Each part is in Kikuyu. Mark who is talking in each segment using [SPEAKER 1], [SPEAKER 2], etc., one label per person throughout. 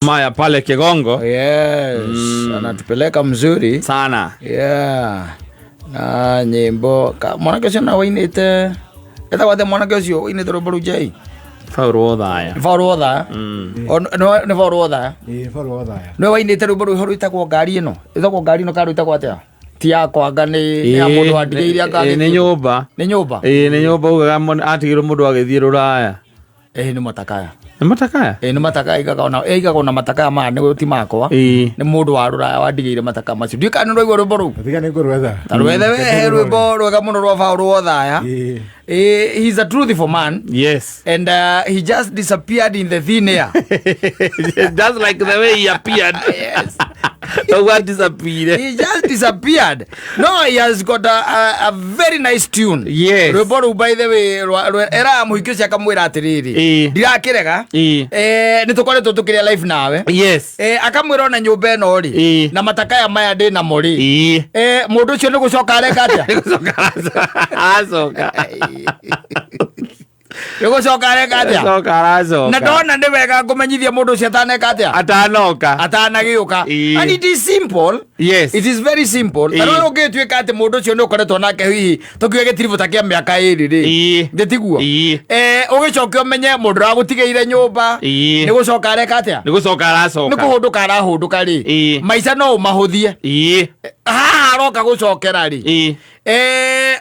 [SPEAKER 1] Maya pale Kigongo.
[SPEAKER 2] Yes, anatupeleka mzuri
[SPEAKER 1] Sana.
[SPEAKER 2] Yeah. Na nyimbo mwanake ũcio na wainĩte, etagwo atĩa mwanake ũcio wainĩte rwĩmbo rũu, Jay?
[SPEAKER 1] Paul Othaya.
[SPEAKER 2] Paul Othaya. Nĩ Paul Othaya.
[SPEAKER 3] Ĩĩ, Paul Othaya.
[SPEAKER 2] Nĩwe wainĩte rwĩmbo rũu rwĩtagwo ngari ĩno, ĩtagwo ngari ĩno kana rwĩtagwo atĩa? Ti yakwa anga nĩ ya mũndũ wandigĩire anga.
[SPEAKER 1] Nĩ nyũmba.
[SPEAKER 2] Nĩ nyũmba.
[SPEAKER 1] Ĩĩ, nĩ nyũmba ugaga atigirwo mũndũ agĩthiĩ rũraya.
[SPEAKER 2] Ĩĩ, nĩ matakaya.
[SPEAKER 1] Nĩ matakaya?
[SPEAKER 2] Ĩĩ, nĩ matakaya igaga ona matakaya maya nĩ ti makwa. Nĩ mũndũ wa rũraya wandigĩire matakaya macio. Ndiũĩ kana nĩ ũraigua rwĩmbo rũu.
[SPEAKER 3] Tiga nĩ ngũrwetha.
[SPEAKER 2] Ta rwethe wehe rwĩmbo rwega mũno rwa Paul Othaya. He's a truthful man. And he just disappeared in the thin air.
[SPEAKER 1] Just like the way he appeared.
[SPEAKER 2] Yes.
[SPEAKER 1] Ũguo disappeared.
[SPEAKER 2] He just disappeared. No, he has got a very nice tune. Rwĩmbo rũu, by the way, eraga mũhiki ũcio akamwĩra atĩrĩrĩ, ndirakĩrega. Nĩ tũkoretwo tũkĩrĩa life nawe. Akamwĩra ona nyũmba ĩno rĩ, na matakaya maya ndĩ namo rĩ, mũndũ ũcio nĩ gũcoka areka atĩa?
[SPEAKER 1] Nĩgũcoka aracoka.
[SPEAKER 2] Nĩ gũcoka areka atĩa?
[SPEAKER 1] Acoka aracoka.
[SPEAKER 2] Na ndona nĩ wega ngũmenyithia mũndũ ũcio ataneka atĩa?
[SPEAKER 1] Atanoka.
[SPEAKER 2] Atanagĩũka. And it is simple. It is very simple. Ta rĩu ũngĩtuĩka atĩ mũndũ ũcio nĩ ũkoretwo nake hihi tũkiuge gĩtiribũ ta kĩa mĩaka 2 rĩ, ndĩtiguo? Ũgĩcoke ũmenye mũndũ ũragũtigĩire nyũmba nĩ gũcoka areka atĩa?
[SPEAKER 1] Nĩ gũcoka aracoka.
[SPEAKER 2] Nĩ kũhũndũka arahũndũka rĩ, maica no ũmahũthie. Haha aroka gũcokera rĩ,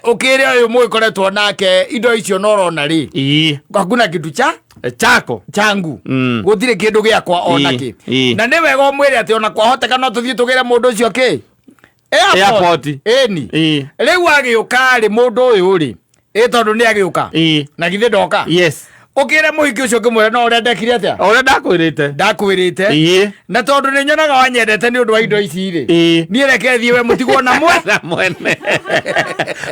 [SPEAKER 2] ũkĩre ũyũ mũgĩkoretwo nake indo icio no ũrona rĩ, hakuna kitu cha
[SPEAKER 1] Chako.
[SPEAKER 2] Changu. Gũtirĩ kĩndũ gĩakwa ona kĩ. Na nĩ wega ũmwĩre atĩ ona kwahoteka no tũthiĩ tũgĩre mũndũ ũcio kĩ?
[SPEAKER 1] Airport.
[SPEAKER 2] Ĩni. Rĩu agĩũka rĩ, mũndũ ũyũ rĩ, ĩ tondũ nĩ agĩũka, na githĩ ndoka? Ũkĩre mũhiki ũcio ũkĩmwĩra no ũrĩa ndekire atĩa?
[SPEAKER 1] O ũrĩa ndakwĩrĩte.
[SPEAKER 2] Ndakwĩrĩte. Na tondũ nĩ nyonaga wanyendete nĩ ũndũ wa indo ici rĩ, niĩ reke thiĩ, we mũtigwo na mwe
[SPEAKER 1] Na mwene.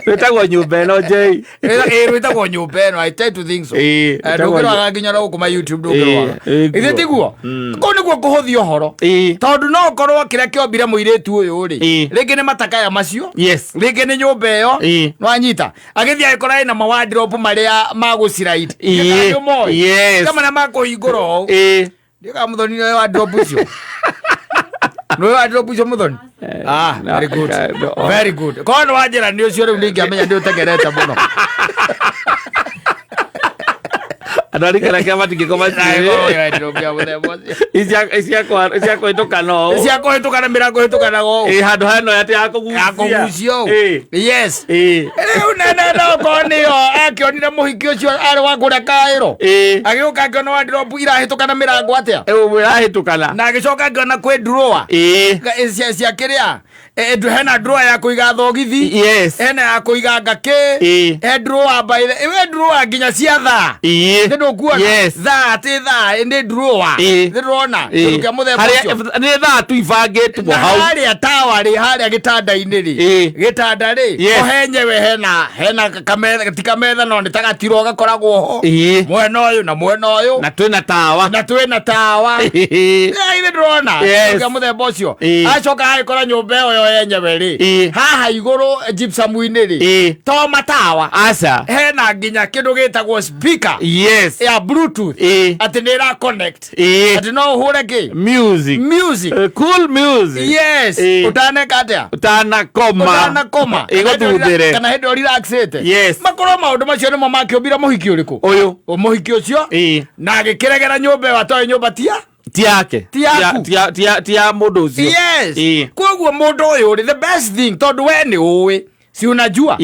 [SPEAKER 1] Wĩtagwo nyũmba ĩno, Jay.
[SPEAKER 2] Ĩ, rwĩtagwo nyũmba ĩno, I tend to think so.
[SPEAKER 1] Rwĩtagwo
[SPEAKER 2] Ndũngĩrwaga nginya na gũkũ ma YouTube ndũngĩrwaga.
[SPEAKER 1] Ĩĩ,
[SPEAKER 2] Ithe tiguo? Kũu nĩguo kũhũthia ũhoro. Tondũ no ũkorwo kĩrĩa kĩombire mũirĩtu ũyũ rĩ, rĩngĩ nĩ matakaya macio, rĩngĩ nĩ nyũmba ĩyo. Nwanyita agĩthiĩ agĩkora ĩna mawardrobe marĩa ma gũciraid. Kama ma kũhingũra ũũ. Ndiũka mũthoni, nĩwe wardrobe ũcio, nĩwe wardrobe ũcio mũthoni. Ah,
[SPEAKER 1] No,
[SPEAKER 2] very good.
[SPEAKER 1] No.
[SPEAKER 2] Very good. Korwo nĩ wanjĩra nĩ ũcio rĩu nĩingĩamenya nĩ ũtengerete mũno.
[SPEAKER 1] Andũ a rika rĩake matingĩkoma.
[SPEAKER 2] Wardrobe ya mũthemba ũcio.
[SPEAKER 1] Cia kũhĩtũka no ũũ.
[SPEAKER 2] Cia kũhĩtũka na mĩrango ĩhĩtũkanaga ũũ.
[SPEAKER 1] Ĩ, handũ heno atĩ ya kũgucia.
[SPEAKER 2] Ya kũgucia ũũ. Yes. Rĩu nene no korwo nĩyo akĩonire mũhiki ũcio arĩ wa kũrĩa kaĩro, agĩũka akĩona wardrobe irahĩtũka na mĩrango atĩa?
[SPEAKER 1] Ĩ, ĩrahĩtũkana.
[SPEAKER 2] Na agĩcoka akĩona kwĩ drawer cia kĩrĩa, hena drawer ya kũiga thogithi, hena ya kũiga ngakĩ, he drawer by the we drawer nginya cia thaa. Nĩ ndũkuona? Thaa atĩ thaa nĩ drawer. Nĩ ndĩrona kĩndũ kĩa mũthemba
[SPEAKER 1] Harĩa
[SPEAKER 2] ũcio.
[SPEAKER 1] Nĩ thaa tu ibangĩtwo
[SPEAKER 2] Na
[SPEAKER 1] hau.
[SPEAKER 2] harĩa tawa rĩ, harĩa gĩtanda-inĩ rĩ, gĩtanda rĩ, o henyewe hena kametha, ti kametha no nĩ ta gatiro gakoragwo ho, mwena ũyũ na mwena ũyũ.
[SPEAKER 1] Na twĩna tawa.
[SPEAKER 2] Na twĩna tawa. Ithe ndĩrona kĩa mũthemba ũcio. Acoka agĩkora nyũmba ĩyo yo yenyewe rĩ, haha igũrũ gypsum-inĩ rĩ, to matawa,
[SPEAKER 1] Aca.
[SPEAKER 2] hena nginya kĩndũ gĩtagwo speaker ya Bluetooth, atĩ nĩ ĩra connect, atĩ no ũhũre kĩ?
[SPEAKER 1] Music.
[SPEAKER 2] Music.
[SPEAKER 1] Cool music.
[SPEAKER 2] Yes. Ũtaneka atĩa?
[SPEAKER 1] Ũtanakoma.
[SPEAKER 2] Ũtanakoma.
[SPEAKER 1] Ĩgũthuthĩre.
[SPEAKER 2] Kana hĩndĩ ĩyo relaxĩte. Makorwo maũndũ macio nĩmo makĩũmbire mũhiki ũrĩkũ?
[SPEAKER 1] Ũyũ.
[SPEAKER 2] O mũhiki ũcio. Na agĩkĩregera nyũmba ĩyo atoĩ nyũmba tia
[SPEAKER 1] Ti yake.
[SPEAKER 2] Ti yaku.
[SPEAKER 1] Ti ya mũndũ ũcio.
[SPEAKER 2] Koguo mũndũ ũyũ rĩ, the best thing, tondũ we nĩ ũĩ, si unajua?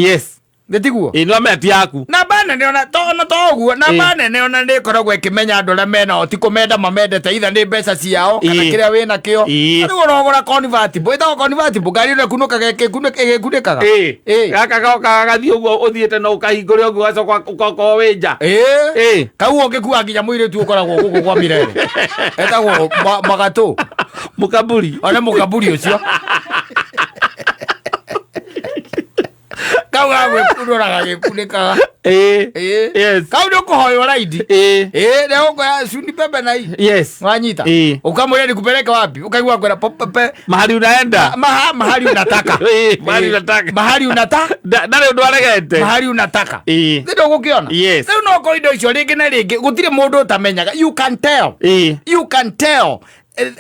[SPEAKER 2] Nĩ tiguo?
[SPEAKER 1] Ĩ, nĩwamenya ti yaku.
[SPEAKER 2] Namba nene ona to ona to ũguo, namba nene ona nĩ ĩkoragwo ĩkĩmenya andũ arĩa menao ti kũmenda mamendete, itha nĩ mbeca ciao kana kĩrĩa wĩ nakĩo. Rĩu ũrogũra convertible, ĩtagwo convertible, ngari ĩno ĩkunũkaga ĩgĩkunĩkaga.
[SPEAKER 1] Gaka gokaga gathiĩ ũguo ũthiĩte no ũkahingũre ũguo ũgacoka ũgakorwo wĩ nja.
[SPEAKER 2] Kau ũngĩkua nginya mũirĩtu ũkoragwo gũkũ kwa Mirere etagwo magatũ.
[SPEAKER 1] Mũkaburi.
[SPEAKER 2] Ona mũkaburi ũcio. Kau gagwĩkunũra gagĩkunĩkaga.
[SPEAKER 1] Ĩĩ. Yes.
[SPEAKER 2] Kau nĩ ũkũhoywo raidi.
[SPEAKER 1] Ĩĩ.
[SPEAKER 2] Ĩĩ, nĩ ũkoya cuni pembe na hii.
[SPEAKER 1] Yes.
[SPEAKER 2] Wanyita.
[SPEAKER 1] Ĩĩ.
[SPEAKER 2] Ukamwĩra nikupeleke wapi? Ukaigua kwĩra pepe
[SPEAKER 1] Mahali unaenda.
[SPEAKER 2] Mahali unataka.
[SPEAKER 1] Ĩĩ, mahali unataka.
[SPEAKER 2] Mahali unataka.
[SPEAKER 1] Ndarĩ ũndũ aregete.
[SPEAKER 2] Mahali unataka.
[SPEAKER 1] Ĩĩ.
[SPEAKER 2] Nĩ ndũgũkĩona?
[SPEAKER 1] Yes.
[SPEAKER 2] Rĩu no ũkorwo indo icio rĩngĩ na rĩngĩ gũtirĩ mũndũ ũtamenyaga. You can tell.
[SPEAKER 1] Ĩĩ.
[SPEAKER 2] You can tell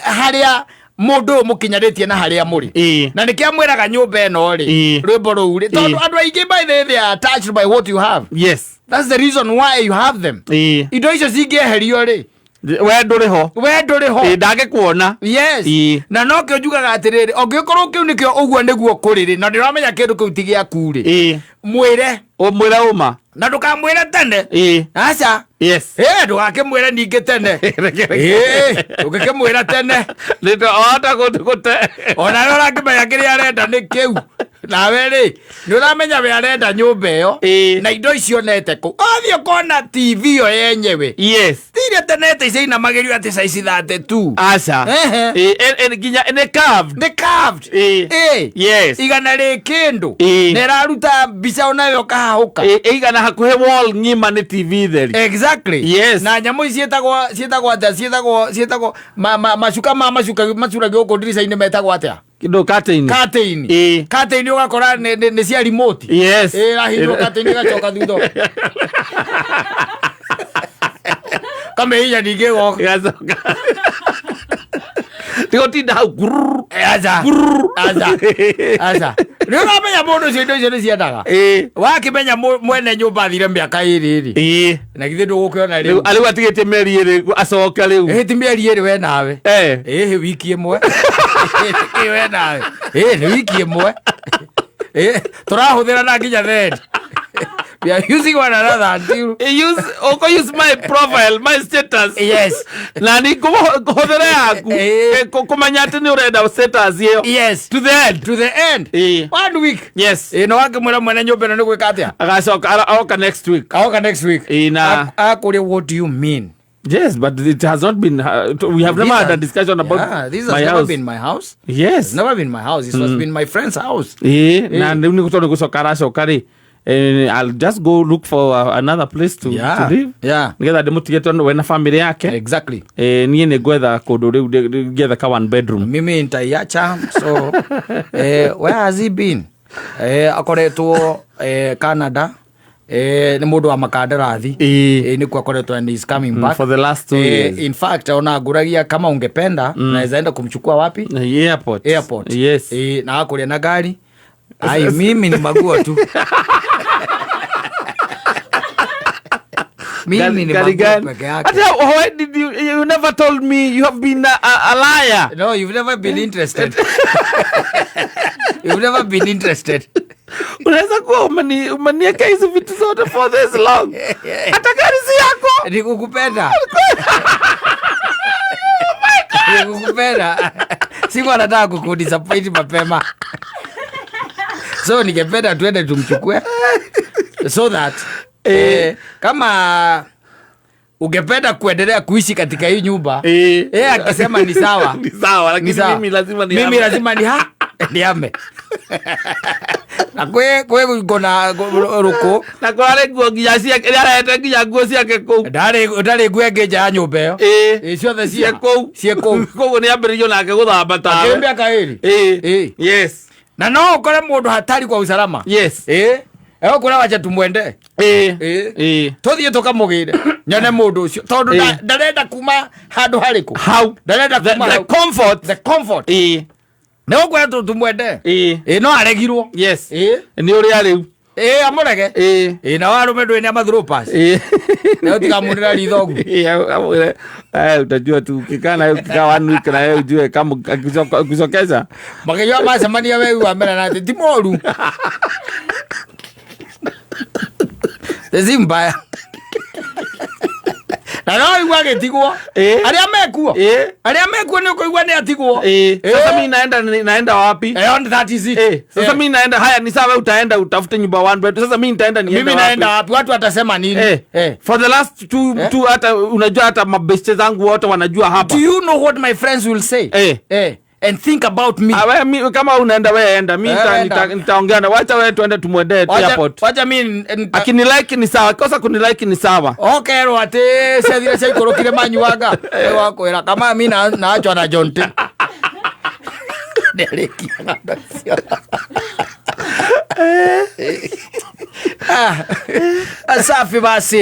[SPEAKER 2] harĩa mũndũ ũyũ mũkinyanĩtie na harĩa mũrĩ.
[SPEAKER 1] Ĩĩ.
[SPEAKER 2] Na nĩkĩo amwĩraga nyũmba ĩno rĩ,
[SPEAKER 1] Ĩĩ.
[SPEAKER 2] rwĩmbo rũu rĩ, tondũ
[SPEAKER 1] Ĩĩ.
[SPEAKER 2] andũ aingĩ by the way they are attached by what you have.
[SPEAKER 1] Yes.
[SPEAKER 2] That's the reason why you have them.
[SPEAKER 1] Ĩĩ.
[SPEAKER 2] Indo icio cingĩeherio rĩ,
[SPEAKER 1] We ndũrĩ ho.
[SPEAKER 2] we ndũrĩ ho.
[SPEAKER 1] Ĩĩ, ndangĩkuona.
[SPEAKER 2] Yes.
[SPEAKER 1] Ĩĩ.
[SPEAKER 2] Na nokĩo njugaga atĩrĩrĩ, ũngĩkorwo kĩu nĩkĩo ũguo nĩguo kũrĩ rĩ, na ndĩramenya kĩndũ kĩu ti gĩaku rĩ,
[SPEAKER 1] Ĩĩ.
[SPEAKER 2] mwĩre.
[SPEAKER 1] Ũmwĩre ũma.
[SPEAKER 2] Na ndũkamwĩre tene.
[SPEAKER 1] Ĩĩ.
[SPEAKER 2] Aca.
[SPEAKER 1] Yes.
[SPEAKER 2] Ĩĩ, ndũgakĩmwĩre ningĩ tene. Ĩĩ, ũngĩkĩmwĩra tene.
[SPEAKER 1] Nĩtwahota gũte.
[SPEAKER 2] Ona we ũrakĩmenya kĩrĩa arenda nĩ kĩu. Nawe rĩ, nĩ ũramenya we arenda nyũmba ĩyo.
[SPEAKER 1] Ĩĩ.
[SPEAKER 2] Na indo icio onete kũu. Wathiĩ ũkona TV ĩyo yenyewe.
[SPEAKER 1] Yes.
[SPEAKER 2] Ti iria tenete icio inamagĩrio atĩ size 32.
[SPEAKER 1] Aca.
[SPEAKER 2] Ehe.
[SPEAKER 1] Ĩĩ, nginya nĩ curved.
[SPEAKER 2] Nĩ curved.
[SPEAKER 1] Ĩĩ.
[SPEAKER 2] Ĩĩ.
[SPEAKER 1] Yes.
[SPEAKER 2] Igana rĩ kĩndũ.
[SPEAKER 1] Ĩĩ.
[SPEAKER 2] Na ĩraruta mbica onayo ũkahahũka.
[SPEAKER 1] Ĩĩ, ĩigana hakuhĩ wall ng'ima nĩ TV theri.
[SPEAKER 2] Exactly.
[SPEAKER 1] Yes.
[SPEAKER 2] Na nyamũ ici ciĩtagwo atĩa? Ciĩtagwo macuka ma macuka macuragio gũkũ ndirica-inĩ metagwo atĩa?
[SPEAKER 1] Kĩndũ curtain.
[SPEAKER 2] Curtain.
[SPEAKER 1] Ĩĩ.
[SPEAKER 2] Curtain ũgakora nĩ cia remote.
[SPEAKER 1] Yes.
[SPEAKER 2] Ĩĩ, ĩrahingwo curtain ĩgacoka thutha. Kamĩhinya ningĩ ĩgoka.
[SPEAKER 1] Ĩgacoka. Tigũtinda hau grrrr.
[SPEAKER 2] Aca. Aca. Aca. Nĩ ũramenya mũndũ ũcio indo icio nĩ ciendaga.
[SPEAKER 1] Ĩĩ.
[SPEAKER 2] Wakĩmenya mwene nyũmba athire mĩaka ĩrĩ rĩ.
[SPEAKER 1] Ĩĩ.
[SPEAKER 2] Na githĩ ndũgũkĩona
[SPEAKER 1] Rĩu
[SPEAKER 2] rĩu.
[SPEAKER 1] rĩu atigĩtie mĩeri ĩrĩ acoke rĩu.
[SPEAKER 2] Ĩĩ ti mĩeri ĩrĩ we nawe.
[SPEAKER 1] Eh.
[SPEAKER 2] Ĩĩ wiki ĩmwe. Ĩĩ we nawe. Ĩĩ nĩ wiki ĩmwe. Ĩĩ tũrahũthĩra na nginya then. We are using one another until
[SPEAKER 1] Use, ũkũ use my profile, my status.
[SPEAKER 2] Yes.
[SPEAKER 1] Na nĩ ngũhũthĩra yaku.
[SPEAKER 2] Ĩĩ.
[SPEAKER 1] Kũmenya atĩ nĩ ũrenda status ĩyo.
[SPEAKER 2] Yes.
[SPEAKER 1] To the end.
[SPEAKER 2] To the end.
[SPEAKER 1] Ĩĩ.
[SPEAKER 2] One week.
[SPEAKER 1] Yes.
[SPEAKER 2] Ĩĩ no wakĩmwĩra mwene nyũmba ĩno nĩ gwĩka atĩa?
[SPEAKER 1] Agacoka aroka next week.
[SPEAKER 2] Agoka next week.
[SPEAKER 1] Ĩĩ na
[SPEAKER 2] Akũria what do you mean?
[SPEAKER 1] Yes, but it has not been we have never had a discussion about
[SPEAKER 2] Yeah, this has
[SPEAKER 1] my
[SPEAKER 2] never
[SPEAKER 1] house.
[SPEAKER 2] been my house.
[SPEAKER 1] Yes.
[SPEAKER 2] It's never been my house. It has been my friend's house.
[SPEAKER 1] Ĩĩ, na rĩu nĩ tondũ gũcoka aracoka rĩ, I'll just go look for another place to live.
[SPEAKER 2] Yeah.
[SPEAKER 1] Nĩgetha ndĩmũtige tondũ we na family yake.
[SPEAKER 2] Exactly.
[SPEAKER 1] Niĩ nĩ ngwetha kũndũ rĩu ngĩetha ka one bedroom.
[SPEAKER 2] Mimi nitaiacha. So, where has he been? Akoretwo Canada. Nĩ mũndũ wa makandarathi.
[SPEAKER 1] Ĩĩ.
[SPEAKER 2] Nĩkuo akoretwo and he's coming back.
[SPEAKER 1] For the last 2 years.
[SPEAKER 2] In fact, ona ngũragia kama ungependa naweza enda kumchukua wapi?
[SPEAKER 1] Airport.
[SPEAKER 2] Airport.
[SPEAKER 1] Yes.
[SPEAKER 2] Na akũrĩa na gari. Ai, mimi ni maguo tu. Mimi ni
[SPEAKER 1] Gari
[SPEAKER 2] maguo
[SPEAKER 1] gani?
[SPEAKER 2] peke yake.
[SPEAKER 1] Ati, why did you never told me you have been a liar.
[SPEAKER 2] No, you've never been interested. You've never been interested.
[SPEAKER 1] Unaweza kuwa umeniweka hizi vitu zote for this long. Hata gari si yako.
[SPEAKER 2] Nikukupenda. Nikukupenda. Siku anataka kukudisappoint mapema. So ningependa tuende tumchukue. So that kama ungependa kuendelea kuishi katika hii nyumba, akisema ni sawa.
[SPEAKER 1] Ni sawa, lakini
[SPEAKER 2] Ni sawa.
[SPEAKER 1] mimi lazima nihame.
[SPEAKER 2] Mimi lazima nihame. Na kwe ngona ruku.
[SPEAKER 1] Na kwa nguo nginya ciake, nĩ arehete nginya nguo ciake kũu.
[SPEAKER 2] Ndarĩ nguo ĩngĩ nja ya nyũmba ĩyo.
[SPEAKER 1] Ĩĩ.
[SPEAKER 2] Ciothe
[SPEAKER 1] Ciĩ kũu.
[SPEAKER 2] ciĩ kũu.
[SPEAKER 1] Koguo nĩ ambĩrĩirio nake gũthamba tawe.
[SPEAKER 2] Akĩrĩ mĩaka ĩrĩ.
[SPEAKER 1] Ĩĩ. Yes.
[SPEAKER 2] Na no ũkore mũndũ hatari kwa usalama.
[SPEAKER 1] Yes.
[SPEAKER 2] Ĩĩ. Egũkwĩra wacha tumwende.
[SPEAKER 1] Ĩĩ.
[SPEAKER 2] Ĩĩ.
[SPEAKER 1] Ĩĩ.
[SPEAKER 2] Tũthiĩ tũkamũgĩre. Nyone mũndũ ũcio. Tondũ
[SPEAKER 1] Ĩĩ.
[SPEAKER 2] ndarenda kuma handũ harĩkũ.
[SPEAKER 1] Hau.
[SPEAKER 2] Ndarenda kuma
[SPEAKER 1] The
[SPEAKER 2] hau.
[SPEAKER 1] comfort.
[SPEAKER 2] The comfort.
[SPEAKER 1] Ĩĩ.
[SPEAKER 2] Nĩ ũkwenda tumwende.
[SPEAKER 1] Ĩĩ.
[SPEAKER 2] Ĩĩ, no aregirwo.
[SPEAKER 1] Yes.
[SPEAKER 2] Ĩĩ.
[SPEAKER 1] Nĩ ũrĩa rĩu.
[SPEAKER 2] Ĩĩ, amũrege.
[SPEAKER 1] Ĩĩ.
[SPEAKER 2] Ĩĩ, nao arũme ndũĩ nĩ amathropas.
[SPEAKER 1] Ĩĩ.
[SPEAKER 2] Leo tikamũnĩra ritho ũguo.
[SPEAKER 1] Ĩĩ, amwĩre, utajua tu ukikaa naye, ukikaa 1 week na yeye ujue kama akisokeza.
[SPEAKER 2] Makĩigua macemania we wamera atĩ ti moru. Si mbaya. Na no igua agĩtigwo.
[SPEAKER 1] Ĩĩ.
[SPEAKER 2] Arĩa mekuo.
[SPEAKER 1] Ĩĩ.
[SPEAKER 2] Arĩa mekuo nĩ ũkũigua nĩ atigwo.
[SPEAKER 1] Ĩĩ. Sasa mimi naenda wapi?
[SPEAKER 2] And that is it.
[SPEAKER 1] Sasa mimi naenda, haya ni sawa, utaenda utafute nyumba one bedroom. Sasa mimi nitaenda niende
[SPEAKER 2] Mimi
[SPEAKER 1] wapi?
[SPEAKER 2] naenda wapi? Watu watasema nini?
[SPEAKER 1] For the last two hata unajua hata mabeste zangu wote wanajua hapa.
[SPEAKER 2] Do you know what my friends will say? And think about me.
[SPEAKER 1] Ah, we, mi, kama unaenda, we enda. Mi
[SPEAKER 2] Eh, enda.
[SPEAKER 1] nitaongea na, wacha we tuende tumwendee airport.
[SPEAKER 2] Wacha mi
[SPEAKER 1] Akinilike ni sawa, kosa kunilike ni sawa.
[SPEAKER 2] Okerwo atä ciathire ciaikå manyuanga wakwä kama mi naachwa na Jonte ndarĩkia ng'ano icio. Ah, safi basi.